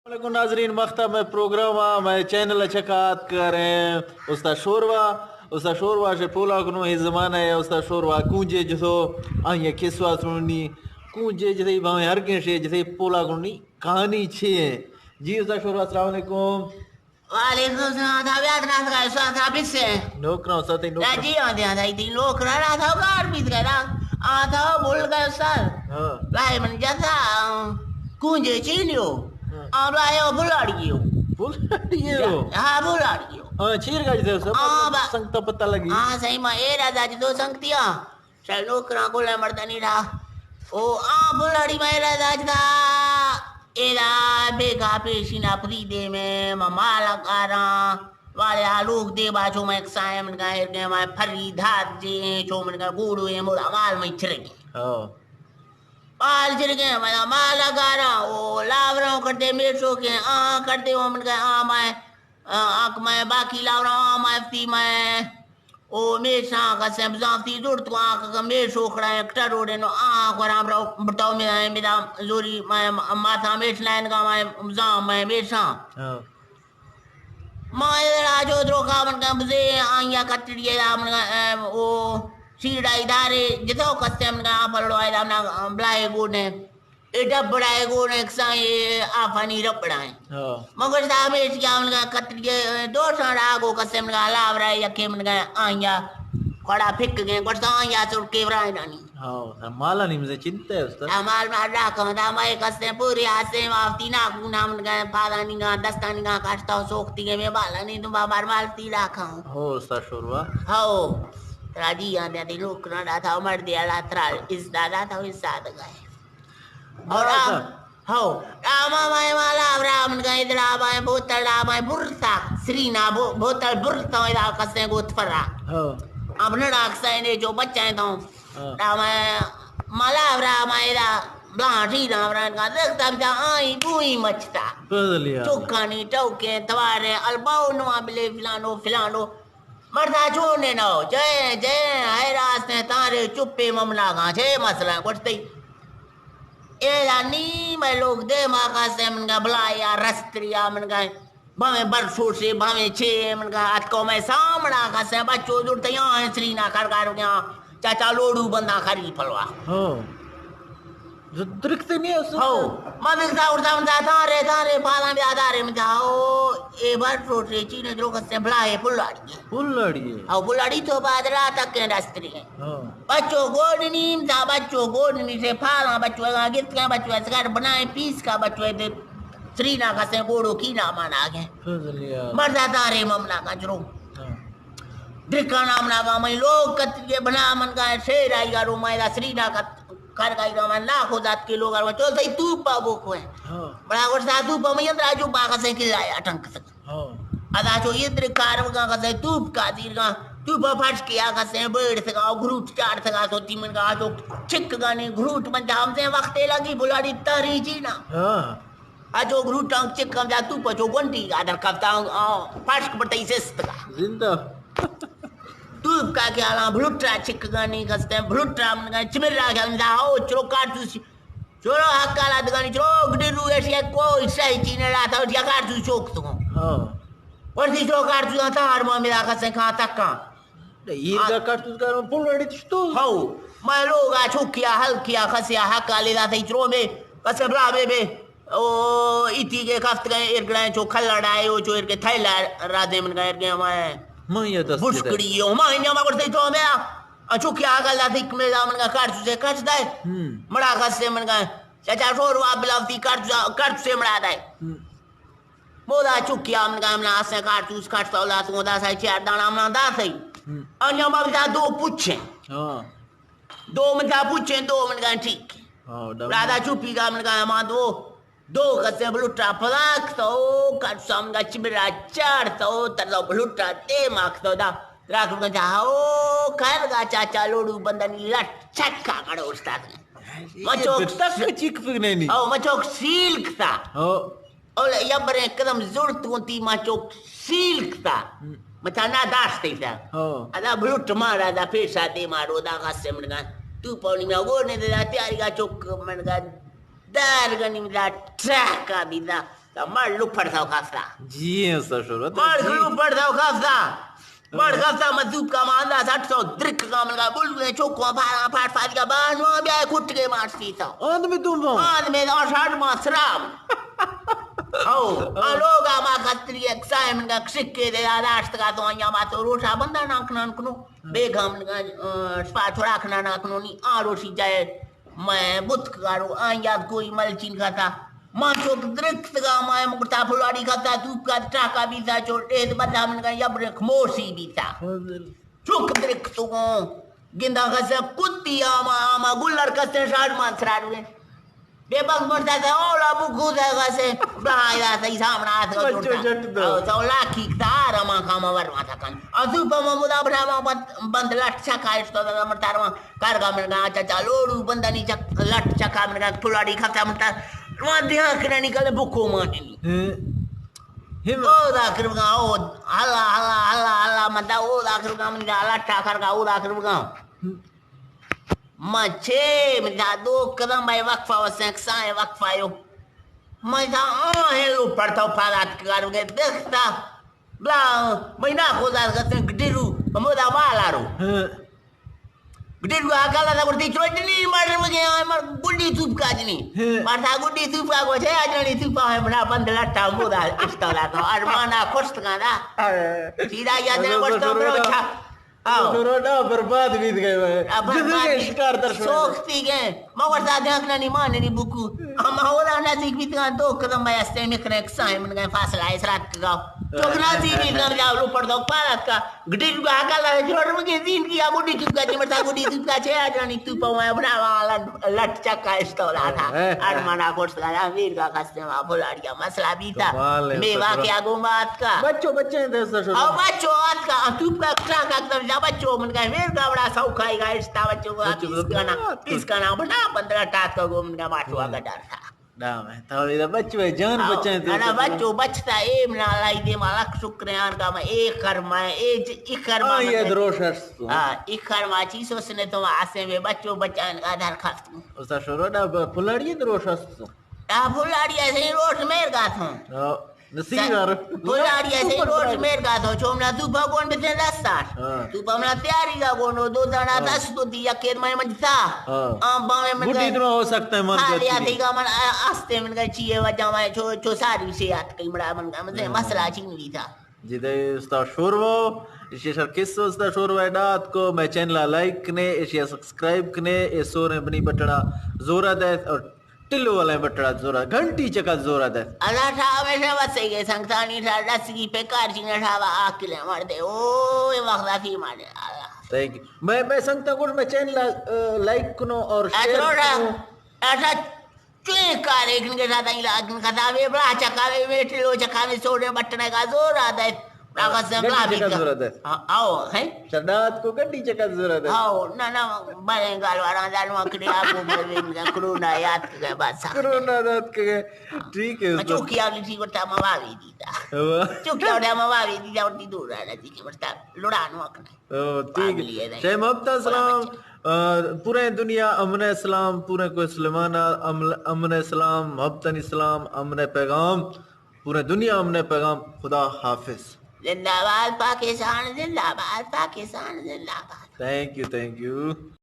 علیکم ناظرین، مختا میں پروگرام آ، میں چینل چکا آتکریں استاد شوروا، استاد شوروا شے پولا کنو، اے زمانہ اے استاد شوروا کونجے جتو، آئی کسوا سننی، کونجے جتے باویں ہر کیں شے جتے پولا کننی کہانی چے ہیں۔ جی استاد شوروا، السلام علیکم۔ وعلیکم السلام، تھا بیاد نہ تھا، سو تھا بس سے۔ نوکراں ساتھ ہی نوکراں۔ جی ہاں، دیا تھا، تین لوگ رہا تھا، گار بیت گیا، آ تھا بھول گئے سر۔ ہاں۔ بھائی من جاتا، کونجے چینیو۔ ہاں۔ آ بھائی او بھلاڑیو۔ بھلاڑیو؟ ہاں، بھلاڑیو۔ ہاں، چیر گاج دے سب۔ ہاں، با-، سنگتا پتہ لگی۔ ہاں، صحیح ما اے راجا جی دو سنگتیاں۔ شاید نوکراں گولے مردنی را۔ او آ بلڑی مئے را داج دا۔ اے دا بیگا پیشی نا پری دے میں ما مالا کاراں۔ والے آ لوگ دے باچو میں کسائیں من گا ایر گئے میں پری دھات جے ہیں، چو من گا گوڑو ہیں، موڑا مال میں چرگے۔ ہاں۔ مال چرگے، میں مالا کاراں۔ او لاوراں کردے میشو کے، آ کردے وہ من گا آ میں، آ، آ میں باقی لاوراں، آ میں فتی میں۔ او میشاں کسیں بزاں وتی زرت کو آں کہ میش اوکڑا ایں، کٹر اوڑے نو آں، گوراں برو، بتو میں، میں دا زوری، میں ماتاں میش لائن گا، میں بزاں، میں میشاں۔ ہاں۔ ما اے راجو درو کا من کن بزے، آئیا کتڑی دا من کن، او سیڑا ادارے، جتو کسیں من کن، آ پلڑو آئے دا من بلائے گونے۔ اے ڈبڑا اے گون اکساں اے آفانی ربڑا ایں۔ ہاں۔ من گوشت ہمیش کیا من گا کتری اے دو سان راگو کسے من گا لاورا یکے من گا آئیا کھڑا پھک گئے، گوشت آئیا سر کے ورائے نانی۔ ہاں، مالا نیم سے چنتے استاد۔ ہاں، مال ما راکھاں، دا مئے کسے پوری آسے ما وتی ناکونا من گا پادانی گا دستانی گا کاشتا سوکتی گئے میں بالا نہیں تم بابار مال تی راکھاں۔ ہو استاد شوروا۔ ہو۔ ترا جی آن دے لوک نہ دا تھا مردی اللہ ترا عزت دا تھا عزت گئے۔ اور آ، ہو، آ ما مئے مالا ابرا من گئے ادرا مئے بوتل آ مئے برتا، سرینا بو-، بوتل برتا ادا کسے گوت فرا۔ ہو۔ اب نڑا کسے نے جو بچائیں تو۔ ہاں۔ آ مئے مالا ابرا مئے دا بلانٹی دا ابرا کا دیکھتا بتا آئی بوئی مچتا۔ بدلیا۔ چوکانی ٹوکے توارے الباو نوا بلے فلانو فلانو۔ مردا چون نہ ہو، جئے، جئے، اے راست ہیں تارے چپے ممنا گاں، چے مسئلہ گوشتی۔ اے دا نی میں لوگ دے ما کسے من گا بلا یا رستریا من گا، بھاویں بر سوشے، بھاویں چے من گا، اتکو میں سامنا کسے بچو دور تیاں ہیں سرینا کر کر گیا، چاچا لوڑو بندہ خری پلوا۔ ہاں۔ درکتے نہیں ہے اس؟ ہو، ما بگتا ارتا من دا دارے، دارے، بالا بیا دارے من دا، ہو، اے بار روٹے چینے درو کسے بلا ہے، پلاڑی ہے۔ پلاڑی ہے۔ ہو، پلاڑی تو بعد رات تک کے رستری ہے۔ ہاں۔ بچو گوڈ نیم دا، بچو گوڈ نی سے پالا، بچو گا گفت کا، بچو سگار بنائے پیس کا، بچو دے سرینا کسے گوڑو کی نام آنا گے۔ فضلیا۔ مردا دارے ممنا کا جرو۔ ہاں۔ درکانا منا گا مئی لوگ کتری بنا من گا شیر آئی گا رو مئی دا سرینا کت کر گئی گا من نا خود ات کے لوگ رو چو سئی توپا بوکو ہے۔ ہاں۔ بڑا گوشتا توپا مئی اندر آجو باغا سے کلا یا ٹنک سک۔ ہاں۔ ادا چو یہ در کار وگا کا سے توپ کا دیر گا توپا پھٹ کیا کا سے بیڑ سکا گروٹ چار سکا سو تی من گا آجو چک گانی گروٹ من جام سے وقت لگی بلاڑی تاری جی نا۔ ہاں۔ اچو گروٹاں چکاں جا تو پچو گونڈی آ در کپتاں، آ، پشک بٹئی سست کا۔ زندہ۔ تو کا کیا لا بھلوٹا چک گانی کستے، بھلوٹا من گا چمرا گیا من دا، او چرو کارتوس، چرو حق آلا دگانی چرو گڈی رو ایشی کوئی سہی چینے لا تھا، یا کارتوس چوک تو۔ ہاں۔ ورسی چرو کارتوس آتا ہر ما میرا کسے کھا تکا۔ ایر آ، کا کارتوس کا پل اڑی تشتو۔ ہاؤ، ما لوگا چوکیا، ہلکیا، کسیا حق آلی دا تئی چرو میں، کسے بلا بے بے۔ او ایتی کے کفت گئے، ایر گڑائیں چو کھل لڑائے، او چو ایر کے تھیلا رادے من گئے، ایر گئے ہمائے۔ من یہ دست دے۔ بشکڑی ہو، ما انجا ما کرتے تو میں، اچو کیا گل دا تک میں دا من کا کارتوس سے کٹ دے۔ ہم۔ مڑا کسے من گئے، چاچا شور وا بلاوتی کارتوس، کارتوس سے مڑا دے۔ ہم۔ مودا چکیا من گا منا اسے کارتوس کٹ تو دا تو دا سا چار دانا منا دا سہی۔ ہم۔ انجا ما دا دو پوچھے۔ ہاں۔ دو من دا پوچھے، دو من گا ٹھیک۔ ہاں، ڈبل۔ رادا چوپی گا من گا ما دو، دو کسے بلوٹا پلاک تو، کٹ سام گا چمرا چار تو، تر دو بلوٹا دے ماک تو دا۔ راک من گا او کر گا چاچا لوڑو بندنی لٹ چکا کڑو استاد۔ مچوک تک چیک پگنینی۔ او مچوک سیل کتا۔ او۔ او یا برے قدم زورت گونتی مچوک سیل کتا۔ ہم۔ مچا نا داشتے تا۔ ہو۔ ادا بلوٹ مارا دا پیشا دے مارو دا غسے من گا۔ تو پونی ما گو نے دا تیاری گا چوک من گا۔ دار گنی دا ٹرک آ بی دا۔ تا مڑ لپڑ تھا کستا۔ جی ہیں استاد شور، مڑ لپڑ تھا کستا۔ مڑ کستا مزوب کا ماندا سٹ سو درک کا من کا بول گئے چوکو پھاڑا پھاڑ پھاڑ کا بانو بیا کٹ کے مارسی تا۔ آدمی تم ہو؟ آدمی دا شاٹ ما سراب۔ او، آ لوگا ما خطری ایک سائے من کا کسکے دے داشت کا تو آیا ما تو روشا بندہ ناکنان کنو۔ بیگا من کا، آ، شپا چھڑا کھنا ناکنو نی آ روشی جائے۔ مئے بتک گارو آں یاد کوئی ملچین کھاتا۔ ما چوک درکتگا، مئے مکرتا پھلاڑی کھاتا، توپ کا ٹاکا بیتا، چو ڈیت بدا من کا یبرک موسی بیتا۔ چوک درکتگوں، گندا غزہ کتی آما، آما گلر کستے شاڑ مان سراڑوے۔ بے بخت مرتا تھا، اولا بکو تھا غزہ، بہا یا تھا، سامنا آتھا بچو جوڑتا۔ جٹ دو۔ او، تو لاکھی کتا، رما کاما ورما تھا کن۔ او، توپا ما مدا بھرا ما بند، بند لٹ چکا اشتو دا مرتا رما۔ کارگا من گا چچا لوڑو بندانی چک، لٹ چکا من گا پلاڑی کھتا من تا۔ وان دیہا کنانی کلے بکو مانی۔ ہم۔ او دا کر گا، او، ہلا، ہلا، ہلا، ہلا، من تا او دا کر گا، من دا لٹا کر گا، او دا کر گا۔ ہم۔ ما چے، من تا دو قدم بھائی وقفہ و سنکسان وقفہ یو۔ من تا آہ لو پڑتا و پادات کر گے دکھتا۔ بلا، مئے ناکو زار کسیں گڈیرو، ہمودا مال آرو۔ ہاں۔ گڈیرو آ کالا دا گڑتی چوٹنی مر مگے، آ مر گڈی توپ کا جنی۔ ہاں۔ مر تھا گڈی توپ کا گو، چے آ جنی توپ کا ہے، بنا بند لٹا ہمودا اشتالا تو، ارمانا کشت کا دا۔ ہاں۔ سیدھا یاد ہے، ہاں، کشت برو برو۔ چھا۔ آؤ۔ تو روڈا برباد بیت گئے ہوئے۔ آ، برباد جدو کے بیت۔ شکار در شوئے۔ سوختی گئے۔ ما ورتا دیکھ نہ نی مان نی بکو۔ ہم اولا نزدیک بیت گا دو قدم بھائی استے مکرے کسائیں من گئے فاصلہ ہے سرات کا۔ چوک نزدیک بیت گا جاو لو پڑ دو پارت کا۔ گڈی کا کلا جوڑ مگے دین کی آ گڈی چپ کا جی مرتا گڈی چپ کا چے آ جانی تو پاؤ ہے بنا والا لٹ چکا استولا تھا۔ ہاں۔ ارمانا کوٹ کا ویر کا کستے ما پھلاڑیا مسئلہ بیتا۔ کمال ہے، مے استاد واقعہ گو مات کا۔ بچو، بچے ہیں، دس، دس، او بچو، آت کا، تو کا کٹا کا کتر جا بچو، من کا ویر کا بڑا سو کھائی گا، اشتا بچو، بچو، پیس بچو۔ کنا، پیس کنا، بنا پندرہ ٹات کا گو، من کا ماٹو آگا ڈر تھا۔ ڈا میں، تو ادا بچو ہے، جان او، بچے ہیں، تو انا تو بچو، بچتا، اے من اللہ دے ما لک شکر ہے، آن کا میں اے کرما ہے، اے ج-، اے کرما آ، یہ مطلب۔ دروش ہست تو۔ ہاں، اے کرما چیز اس نے تو آسے میں بچو، بچان کا درخواست۔ استاد شروع ڈا ب-، پلاڑی دروش ہست تو۔ آ پھلاڑی ایسے ہی روش میر گا تھا۔ ہاں، نصیب یار۔ پھلاڑی ایسے ہی روش میر گا تھا۔ چومنا تو بھگوان بتنے دستار۔ ہاں۔ تو پمنا تیاری گا گونو، دو دانا ہاں۔ دست کو دی، یکے میں منجتا۔ ہاں۔ آم باوے من گڈی گئے۔ اتنا ہو سکتا ہے من ہاں، کو یا چیز۔ تھی گا من آ-، آستے من گئے چیئے وجہ میں چو، چو ساری سے یاد کئی مڑا من گئے، من سے ہاں۔ مسئلہ چین بھی تھا۔ جی دے استاد شورو، ایشی سر کس استاد شورو ہے ڈات کو، میں چینل لائک کنے، ایشی سبسکرائب کنے، اے سوریں بنی بٹنا زورا دے اور ٹلو والے بٹڑا زورا، گھنٹی چکا زورا دے۔ اللہ ٹھا ہمیشہ وسے گے، سنگتانی ٹھا ڈسگی پہ کار چینے ٹھا با آکلے مردے۔ او، اے وقت آتی مانے، اللہ۔ تھینک یو۔ میں، میں سنگتا گوش میں چینل، آ، لائک کنو اور شیئر کنو۔ اچھا، چوئے کار ایک نگے ساتا ہی لاگن کتا وے بڑا چکا وے، وے ٹلو چکا وے، سوڑے بٹنے کا زورا دے۔ راغت سے بلا گھنٹی چکا بیتا۔ زورا دے۔ ہاں، آؤ، ہیں؟ شردات کو گھنٹی چکا زورا دے۔ آؤ، نہ، نہ، بلے گالوارا دانو اکڑے آپ کو بلے کرونا یاد کے بات سا۔ کرونا یاد کے۔ ٹھیک ہے، استاد۔ چوکی آولی تھی ورتا مواوی دیتا۔ ہوا۔ چوکی آولی مواوی دیتا، ورتی دور آنا تھی کہ ورتا لڑانو اکڑے۔ او، ٹھیک ہے۔ شے محبت اسلام، آ، پورے دنیا امن اسلام، پورے کو سلیمان امن، امن اسلام، محبت اسلام، امن پیغام۔ پورے دنیا امن پیغام۔ خدا حافظ۔ زندہ باد پاکستان، زندہ باد پاکستان، زندہ باد۔ تھینک یو، تھینک یو۔